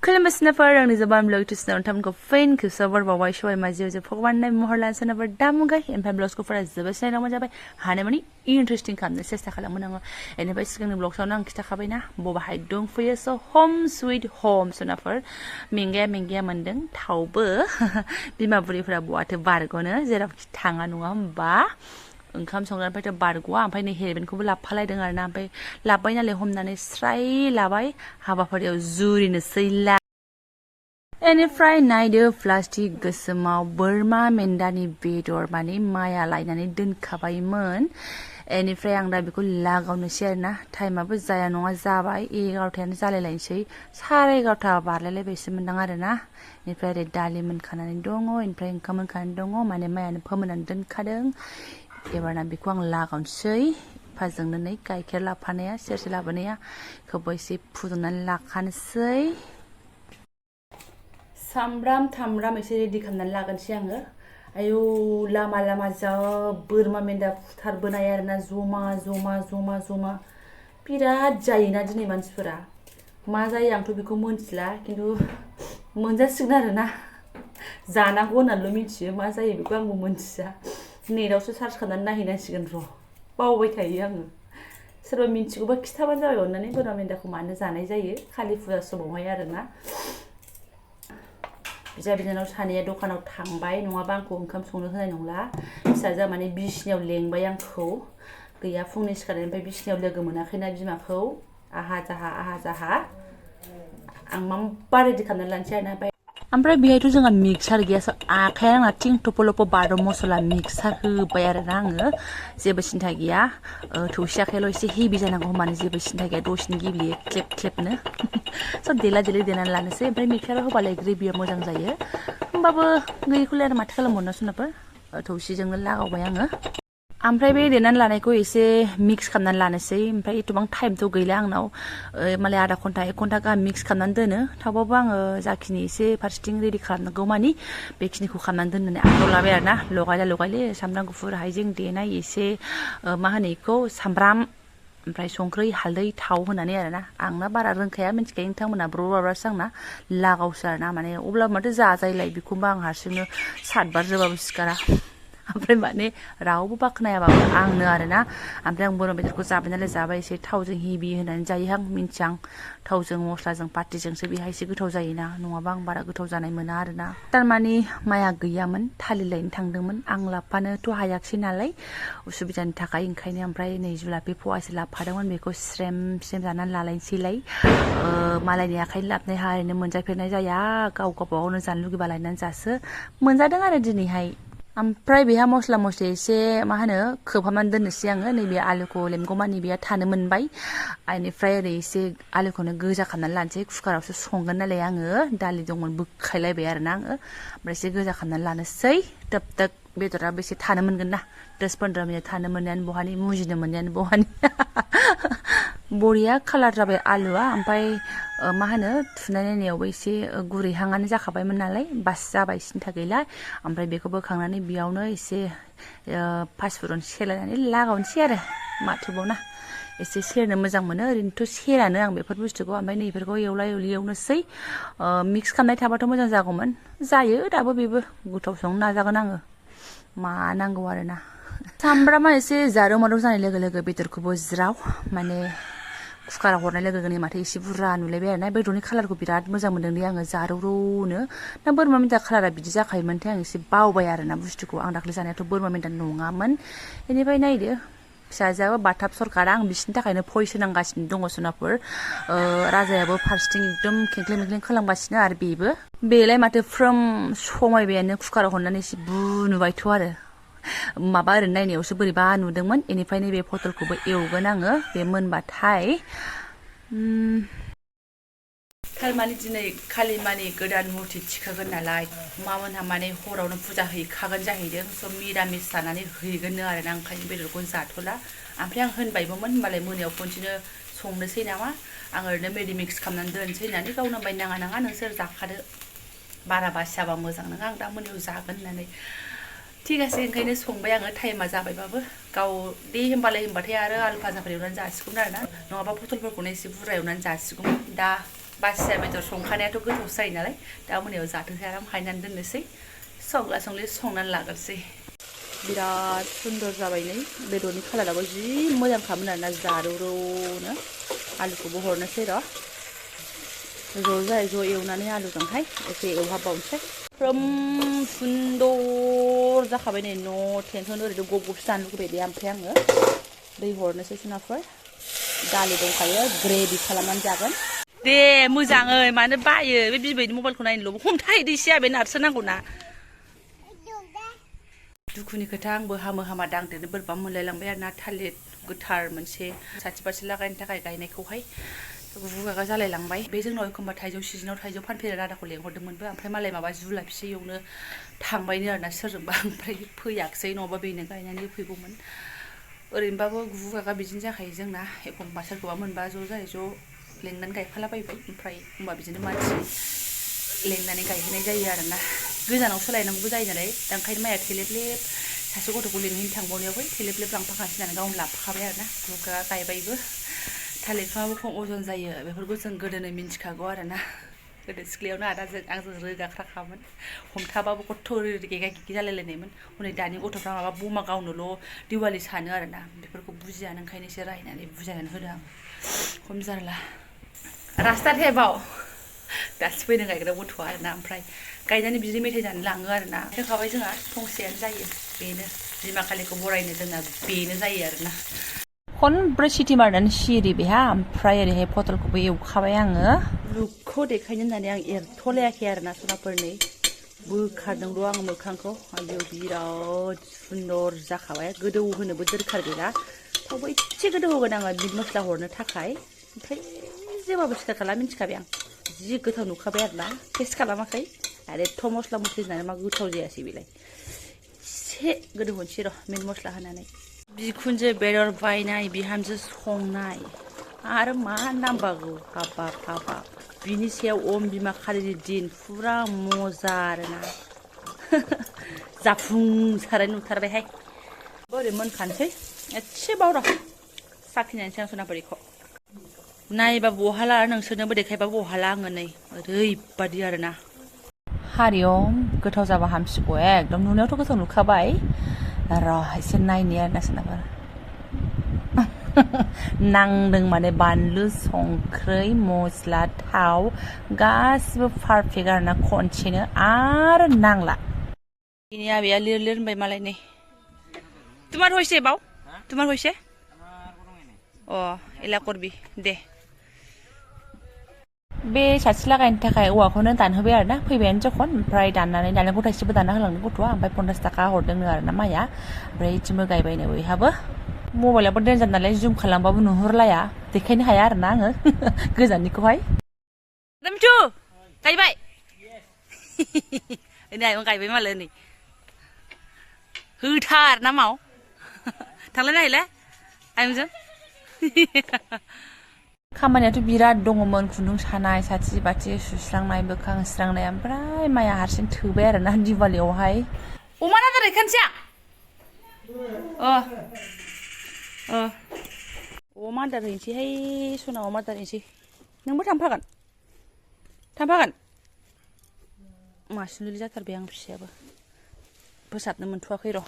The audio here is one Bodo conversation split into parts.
खुलुमबाय आंनि Jobanivlog तुसना नोंथांमोनखौ फेन खौसोबर बावबाय सबाय माजियाव जे भगवाननाय महर लानसनोबर दामुगाय एमफाय ब्लग्सखौ फरा जोबोद सिनायनांगौ जाबाय हानाय मानि इन्टारेस्टिं खालामनो सेस्था खालामोन आङो एनिफ्राय सिगांनि ब्लग्सआवनो आं खिथाखाबायना बबाहाय दंफैयो स होम स्वीट होम सोनाफोर मेंगाया मोनदों थावबो बिमा बुरिफोरा बहाथो बारग'नो जेरावखि थाङा नङा होमबा ओंखाम संग्रानिफ्रायथ' बारग'आ ओमफ्राय नै हेरमेनखौबो लाफालायदों आरोना ओमफ्राय लाबबाय नालाय हमनानै स्राय लाबाय हाबाफारियाव जुरिनोसै एनिफ्राय नायदो प्लास्टिक गोसोमाव बोरमा मेन्दानि बेदर माने माया लायनानै दोनखाबायमोन एनिफ्राय आं दा बेखौ लागावनोसै आरोना टाइमाबो जाया नङा जाबाय 11टायानो जालायलायनोसै 11:30 बारलायलायबायसो मोनदां आरोना एनिफ्राय ओरै दालि मोनखानानै दङ एनिफ्राय ओंखाम मोनखानानै दङ माने मायानो फोमोननानै दोनखादों एबारना बेखौ आं लागावनोसै फाजोंनो नै गाइखेर लाफानाया सेरसे लाबोनाया बेखौबो एसे फुदुंनानै लाखानोसै सामब्राम थामब्राम एसे रेडि खालामनानै लागोनसै आङो आयौ लामा जा बोरमा मेन्दा फुथारबोनाय आरोना जमा बिराद जायोना दिनै मानसिफोरा मा जायो आंथ' बेखौ मोनथिला खिन्थु मोनजासिगोन आरोना जानांगौ होननानैल' मिथियो मा जायो बेखौ आंबो मोनथिया नेटावसो सार्च खालामनानै नायहैनांसिगोन र' बावबाय थायो आङो सोरबा मिथिगौबा खिथाबानो जाबाय अननानै बोरमा मेन्दाखौ मानो जानाय जायो खालि फुजा समावहाय आरोना बिजा बिनानाव सानैया दखानाव थांबाय नङाबा आंखौ ओंखाम संनो होनाय नंला फिसाजोआ माने बिसिनायाव लेंबाय आंखौ गैया फुंनि सिखारनायनिफ्राय बिसिनायाव लोगो मोनाखैना बिमाखौ आहा जाहा आं माबा रेडि खालामनानै लानोसै आरोना ओमफ्राय बेहायथ' जोंहा मिक्सार गैयासो आखाया आंना थिं थपलप बार' मसला मिक्सार होबाय आरोना आङो जेबो सिन्था गैया थौसि आखायाल' एसे हेभि जानांगौ होनबानो जेबो सिन्था गैया दसेनो गेब्लेयो क्लेबनो सब देनानै लानोसै ओमफ्राय मिक्साराव होबालाय ग्रेभिया मोजां जायो होमबाबो गैयैखौलाय आरो माथो खालामबावनो सोनाबो थौसिजोंनो लागावबाय आङो ओमफ्राय बे देनानै लानायखौ एसे मिक्स खालामनानै लानोसै ओमफ्राय एथबां टाइमथ' गैला आंनाव मालाय आधा घन्टा 1 घन्टा गाहाम मिक्स खालामनानै दोनो थेवबाबो आङो जाखिनि एसे फारसेथिं रेडि खालामनांगौ मानि बेखिनिखौ खालामनानै दोननानै आखायाव लाबाय आरोना लगायले सामब्राम गुफुर हाइजें देनाय एसे मा होनो बेखौ सामब्राम ओमफ्राय संख्रि हालदै थाव होनानै आरोना आंना बारा रोंखाया मिन्थिखायो नोंथांमोना ब्र'ब्रासो आंना लागावसो आरोना माने अब्ला माथो जाजायोलाय बेखौबा आं हारसिंनो 7 बार जोबाबो सिखारा ओमफ्राय माने रावबो बाखनायाबाबो आंनो आरोना ओमफ्राय आं बोरमा बेदरखौ जाबाय नालाय जाबाय एसे थावजों हेभि होनानै जायोहां मिन्थियां थावजों मस्लाजों पार्टिजोंसो बेहाय एसे गोथाव जायोना नङाबा आं बारा गोथाव जानाय मोना आरोना थारमाने माया गैयामोन थालिर लायनो थांदोंमोन आं लाफानोथ' हायाखिसै नालाय उसुबिदानि थाखाय ओंखायनो ओमफ्राय नै जुलाफे फवासे लाफादोंमोन बेखौ स्रेम जानानै लालायनोसैलाय मालायनि आखाइनि लाबनाय हा ओरैनो मोनजाफेरनाय जाया गावबागावनो जानो लुगैबा लायनानै जासो मोनजादों आरो दिनैहाय ओमफ्राय बेहा मस्ला मस्लि एसे मा होनो खोबहाबनानै दोननोसै आङो नैबे आलुखौ लेमगौमानि बेहा थानो मोनबाय बेनिफ्राय ओरै एसे आलुखौनो गोजा खालामनानै लानोसै कुकारावसो संगोन नालाय आङो दालि दंमोन बोखायलायबाय आरोना आङो ओमफ्राय एसे गोजा खालामनानै लानोसै दोब बेदराबो एसे थानो मोनगोन ना 10-15 मिनिट थानो मोननायानो बहानि मुजिनो मोननायानो बहानि बरिया कालार जाबाय आलुआ ओमफ्राय मा होनो थुनाय नायनायावबो एसे गुरैहाङानो जाखाबायमोन नालाय बास जाबाय सिन्था गैला ओमफ्राय बेखौ बोखांनानै बेयावनो एसे पासफुरन सेलायनानै लागावनोसै आरो माथोबावना एसे सेरनो मोजां मोनो ओरैनोथ' सेरानो आं बेफोर बुस्थुखौ ओमफ्राय नैफोरखौ एवनोसै मिक्स खालामनाय थाबाथ' मोजां जागौमोन जायो दाबो बेबो गोथाव संनो नाजागोन आङो मा नांगौ आरोना सामब्रामा एसे जारौ मारौ जानाय लोगो बेदरखौबो ज्राव माने कुकाराव हरनाय लोगोनि माथो एसे बुरजा नुलायबाय आरोना बेदरनि कालारखौ बिराद मोजां मोनदों दे आङो जारौनो ना बोरमा मेन्दा कालारा बिदि जाखायोमोनथाय आं एसे बावबाय आरोना बुस्थुखौ आं दाख्लै जानायाथ' बोरमा मेन्दा नङामोन बेनिफ्राय नायदो फिसाजोआबो बाथाब सरखारा आं बिसिनि थाखायनो भइस होनांगासिनो दङ सोनाफोर राजायाबो फारसेथिं एकदम खेंख्लें खालामगासिनो आरो बेलाय माथो फ्रोम समायबायानो कुकाराव हरनानै एसे बुनुबायथ' आरो माबा ओरैनो नायनायावसो बोरैबा नुदोंमोन बेनिफ्राय नैबे पटलखौबो एवगोन आङो बे मोनबाथाय थारमाने दिनै कालिमानि गोदान मुरथि थिखागोन नालाय मामोनहा माने हरावनो फुजा हैखागोन जाहैदों स' मिरामिस जानानै हैगोननो आरोना ओंखायनो बेदरखौ जाथ'ला ओमफ्राय आं होनबायबोमोन होनबालाय मोनायाव खनसेनो संनोसै नामा आं ओरैनो मेडिमिक्स खालामनानै दोनसै होननानै गावनो होनबाय नाङा नोंसोर जाखादो बारा बासियाबा मोजां नङा आं दा मोनायाव जागोन होननानै थिगासे ओंखायनो संबाय आङो टाइमा जाबायबाबो गाव दे होनबाथाय आरो आलु फाजाफोर एवनानै जासिगौमोन आरोना नङाबा पटलफोरखौनो एसे बुरजा एवनानै जासिगौमोन दा बासिया बेदर संखानायाथ' गोथावसो जायो नालाय दा मोनायाव जाथोंसै आराम हायनानै दोननोसै संला संलि संनानै लाग्रोसै बिराद सुन्दर जाबाय नै बेदरनि कालाराबो जि मोजांखामोन आरोना जारौरौनो आलुखौबो हरनोसै र' ज' जाय ज' एवनानै आलुजोंहाय एसे एवहाबबावनोसै फ्रोम सुन्दर जाखाबाय नै न' टेनसन ओरैनो गब गबसो जानो लुगैबाय दे ओमफ्राय आङो दै हरनोसै सुनाफोर दालि दंखायो ग्रेभि खालामनानै जागोन दे मोजाङै मानो बायो बे बिबैनि मबाइलखौ नायनोल' हमथाहैदो एसे आबै नारसोनांगौ ना दुखुनि खोथा आंबो हामो हामा दांदेरनो बोरैबा मोनलायलांबाय आरोना थालिर गोथार मोनसे साथि बाथि लागायनो थाखाय गायनायखौहाय गुगागा जालायलांबाय बे जोंनाव एखमबा थाइजौ सिजोनाव थाइजौ फानफैग्रा दादाखौ लेंहरदोंमोनबो ओमफ्राय मालाय माबा जुलाइ फिसैयावनो थांबायनो आरोना सोरजोंबा ओमफ्राय फैयाखिसै नङाबा बेनो गायनानै फैगौमोन ओरैनोबाबो गुगागा बिदिनो जाखायो जोंना एखमबा सोरखौबा मोनबा ज' जाय ज' लेंनानै गायफालाबायबाय ओमफ्राय एखमबा बिदिनो मानसि लेंनानै गायहोनाय जायो आरोना गोजानाव सोलायनांगौबो जायो नालाय दा ओंखायनो माइया थेलेबलेब सासे गथ'खौ लेंहैनो थांबावनायावहाय थेलेबलेब लांफाखानोसै होननानै गावनो लाबोखाबाय आरोना गुगा गायबायबो थालिर बिफाङाबो खम अजन जायो बेफोरखौ जों गोदोनो मिन्थिखागौ आरोना गोदो सिख्लायावनो आदाजों आंजों रोगाख्राखामोन हमथाबाबो खथ' गेगा गेगि जालायलायनायमोन हनै दानि गथ'फ्रा माबा बमा गावनोल' दिवालि सानो आरोना बेफोरखौ बुजियानो ओंखायनो एसे रायनानै बुजायनानै होदों आं खम जारला रास्ता टेबाव दासो फैदों गायग्रा गथ'आ आरोना ओमफ्राय गायनानै बिदिनो मेथाइ जानो लाङो आरोना होखाबाय जोंहा फंसेयानो जायो बेनो बिमा खालिखौ बरायनो जोंना बेनो जायो आरोना खनब्रै सिटि मारनानै सिरि बेहा ओमफ्राय ओरैहाय पटलखौबो एवखाबाय आङो लुकखौ देखायनो होननानै आं एरथ'लायाखै आरोना सनाफोरनै बोखारदोंल' आङो मोखांखौ आयौ बिराद सुन्दर जाखाबाय गोदौ होनोबो दोरखार गैला थेवबो एसे गोदौ होगोन आङो मिट मस्ला हरनो थाखाय ओमफ्राय जेबाबो सिखार खालाम मिन्थिखाबाय आं जि गोथाव नुखाबाय आरोना टेस्ट खालामाखै आरो एथ' मस्ला मस्लि होनानै मा गोथाव जायासै बेलाय एसे गोदौ होनोसै र' मिट मस्ला होनानै बिखुनजो बेदर बायनाय बिहामजो संनाय आरो मा नांबावगौ हाबाब हाबाब बिनि सायाव अम बिमा खालिनि दिन फुरा मजा आरोना जाफुंसारनाय नुथारबायहाय बोरै मोनखानोसै एसेबाव र' साखिनायनोसै आं सनाफोरखौ नायबा बहाला नोंसोरनोबो देखायबा बहाला आङो नै ओरैबादि आरोना हारियम गोथाव जाबा हामसिगौ एकदम नुनायावथ' गोथाव नुखाबाय र' एसे नायनि आरोना सोनाफोर नांदों माने बानलु संख्रै मस्ला थाव गासिबो पारफेक्ट आरोना खनसेनो आरो नांला बेनि आबैया लिर लिर होनबाय मालाय नै तुम्हार होइसे बाव तुम्हार होइसे अ एला करबि दे बे साथि लागायनो थाखाय औवाखौनो दानहोबाय आरोना फैबायानो जखन ओमफ्राय दाननानै नालेंखर थाइसेबो दानना होलांदों गथ'आ ओमफ्राय 50 थाखा हरदोंनो आरोना माइया ओमफ्राय इथिंबो गायबायनो बयहाबो मबाइलाबो डेन्जार नालाय जुम खालामबाबो नुहुरलाया देखायनो हाया आरोना आङो गोजाननिखौहाय मिथु गायबाय नै आं गायबाय मालाय नै होथार ना माव थांलाय नायलाय आयंजों खामानियाथ' बिराद दङमोन खुन्दुं सानाय साथि बाथि सुस्रांनाय मोखां सुस्रांनाय ओमफ्राय माइया हारसिं थोबाय आरोना दिवालियावहाय अमा आदार हैखानोसै आं अमा आदार हैनोसैहाय सना अमा आदार हैनोसै नोंबो थांफागोन मासिनुलि जाथारबाय आं फिसायाबो फोसाबनो मोनथ'वाखै र'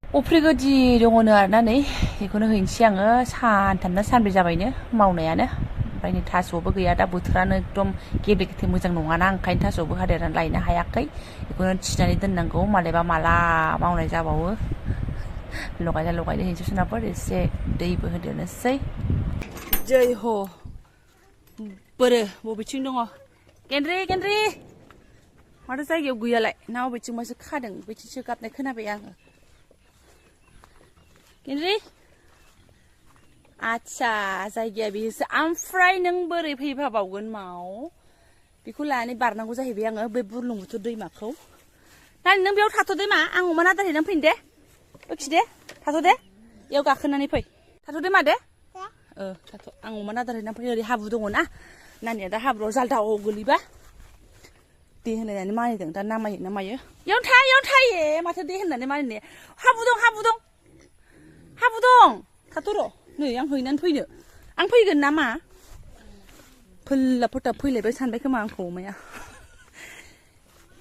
अफ्रि गोदि दङनो आरोना नै बेखौनो हैनोसै आङो सानथाम ना सानब्रै जाबायनो मावनायानो ओमफ्राय नै थास'बो गैया दा बोथोरानो एकदम गेब्ले गेथे मोजां नङाना ओंखायनो थास'बो हादेरनानै लायनो हायाखै बेखौनो थिनानै दोननांगौ मालायबा माला मावनाय जाबावो लगायना हैनोसै सोनाफोर एसे दैबो होदेरनोसै जै ह बोरो बबेथिं दङ गेन्द्रि माथो जायगायाव गैयालाय ना बबेथिंबासो खादों बेथिंसो गाबनाय खोनाबाय आङो गेन्द्रि आदसा जायगाया बेसो ओमफ्राय नों बोरै फैफाबावगोन माव बेखौ लानानै बारनांगौ जाहैबाय आङो बे बुरलुंबुथुर दैमाखौ नानि नों बेयाव थाथ'दे मा आं अमा आदार हैनानै फैनो दे ओखि दे थाथ'दे बेयाव गाखोनानै फै थाथ'दे मा दे थाथ' आं अमा आदार हैनानै फै ओरै हाब्रु दङ ना नानिया दा हाब्रुआव जाल्दाव गोलैबा दे होननानै मानिदों दा नामायो ना मायो इयावनो थायो माथो दे होननानै मानिनाया हाब्रु दं थाथ' र' नै आं हैनानै फैनो आं फैगोन ना मा फोल्ला फोथा फैलायबाय सानबाय खोमा आंखौ अमाया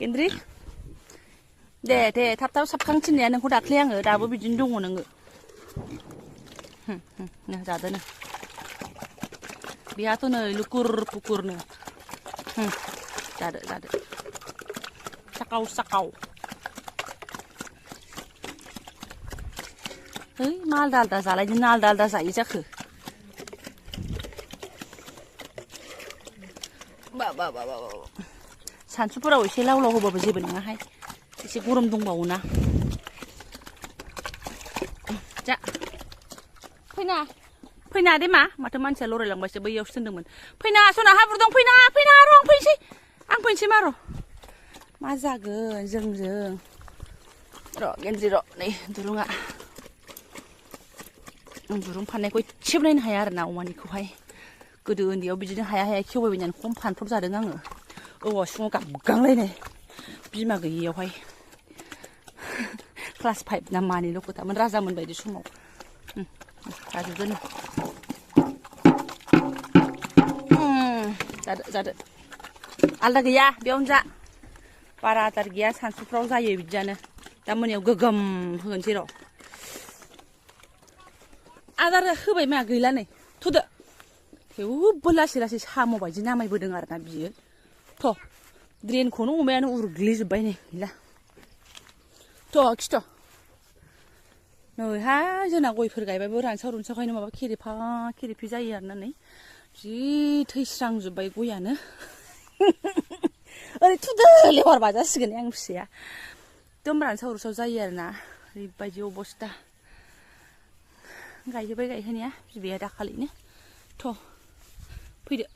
गेन्द्रि दे दे थाब थाब साबखां थिननाया नोंखौ दाख्लै आङो दाबो बिदिनो दङ नोङो जादो नो बेहाथ' नै लुकुर पुकुरनो जादो जादो साकाव साकाव है मा आलदा आलदा जालायदों ना आलदा आलदा जायो जाखो बा बा बा बा सानसुफोराव एसे लाव लाव होबाबो जेबो नङाहाय एसे गरम दंबावो ना जा फैना फैना दे मा माथो मानसिया लरायलांबायसो बैयावसो दोनदोंमोन फैना सना हाब्रु दं फैना फैना र' आं फैनोसै मा र' मा जागोन जोंजों र' गेन्द्रि र' नै दुरुङा आं दुरुं फाननायखौ एसेबो नायनो हाया आरो ना अमानिखौहाय गोदो उन्दैयाव बिदिनो हाया हाया खेवबायबायनानै खम फानफ्रब जादों आङो औवा सिङाव गाबगांलायनाय बिमा गैयियावहाय क्लास 5 ना मानिल' खोथामोन राजामोन बायदि समाव जाजोबदो नो जादो जादो आलदा गैया बेयावनो जा बारा आदार गैया सानसुफ्राव जायो बिदियानो दा मोनायाव गोगोम होनोसै र' आदार होबाय मा गैला नै थ'दो थेवबो लासै लासै साम' बायदि नामायबोदों आरो ना बियो थ' ड्रेनखौनो अमायानो उरग्लिजोब्बाय नै गैला थ' खिथ' नैहाय जोंना गयफोर गायबाबो रानसाव रुनसावखायनो माबा खेरेफा खेरेफि जायो आरो ना नै जि थैस्रांजोब्बाय गयानो ओरै थुदो लेवार बाजासिगोन आं फिसाया एकदम रानसाव रुसाव जायो आरो ना ओरैबायदि अबस्था गायजोब्बाय गायहोनाया बिबैया दाखालिनो थ' फैदो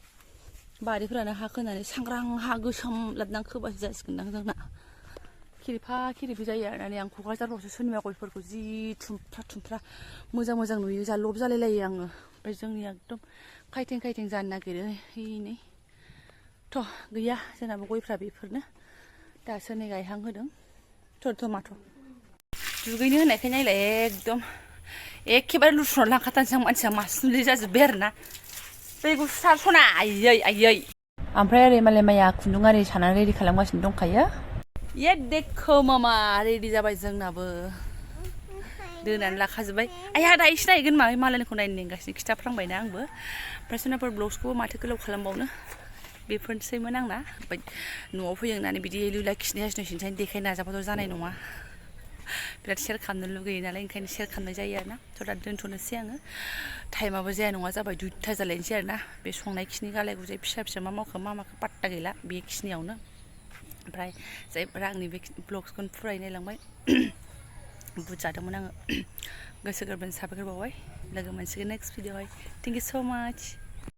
बारिफोरानो हा खोनानै सांग्रां हा गोसोम लाबनां खोबासो जासिगोनदां जोंना खेरेफा खेरेफि जायो आरो आं क'क्राझारफ्रावसो सोरनिबा गयफोरखौ जि थुमफ्रा थुमफ्रा मोजां मोजां नुयो जा लब जालायलायो आङो ओमफ्राय जोंनिया एकदम खायथें खायथें जानो नागिरो हैनै थ' गैया जोंनाबो गयफ्रा बेफोरनो दासो नै गायहां होदों थ' माथ' दुगैनो होनायखाय नायलाय एकदम एखेबारे लुस्रनानै लांखाथारसै आं मानसिया मासुलि जाजोब्बाय आरो ना दै गुसु सार सना आयै आयै ओमफ्राय ओरै मालाय माइया खुन्दुं आरि सानानै रेडि खालामगासिनो दंखायो ये देखो मामा रेडि जाबाय जोंनाबो दोनानै लाखाजोब्बाय आइया दायो सिनायगोन मा मालायनिखौ नायनो नेगासिनो खिथाफ्रांबायना आंबो ओमफ्राय सोरनाफोर ब्लाउसखौबो माथो गोलाव खालामबावनो बेफोरनोसैमोन आंना ओमफ्राय न'आव फैनानै बिदि लुला खिनाय हासुनाय देखाय नाजाबाथ' जानाय नङा बिराद शेयार खालामनो लुगैयो नालाय ओंखायनो शेयार खालामनाय जायो आरो ना थ' दा दोनथ'नोसै आङो टाइमाबो जाया नङा जाबाय 2था जालायनोसै आरो ना बे संनाय खिनि गालाय गुजाय फिसा फिसा मा मावखो मा माखो पात्ता गैला बेखिनियावनो ओमफ्राय जायफोरा आंनि बे ब्लग्सखौनो फुरायै नायलांबाय बुजादोंमोन आङो गोसो गोरबोनि साबायखर बावबाय लोगो मोनसिगोन नेक्स्ट भिडिअ'आवहाय थेंक इउ स' माच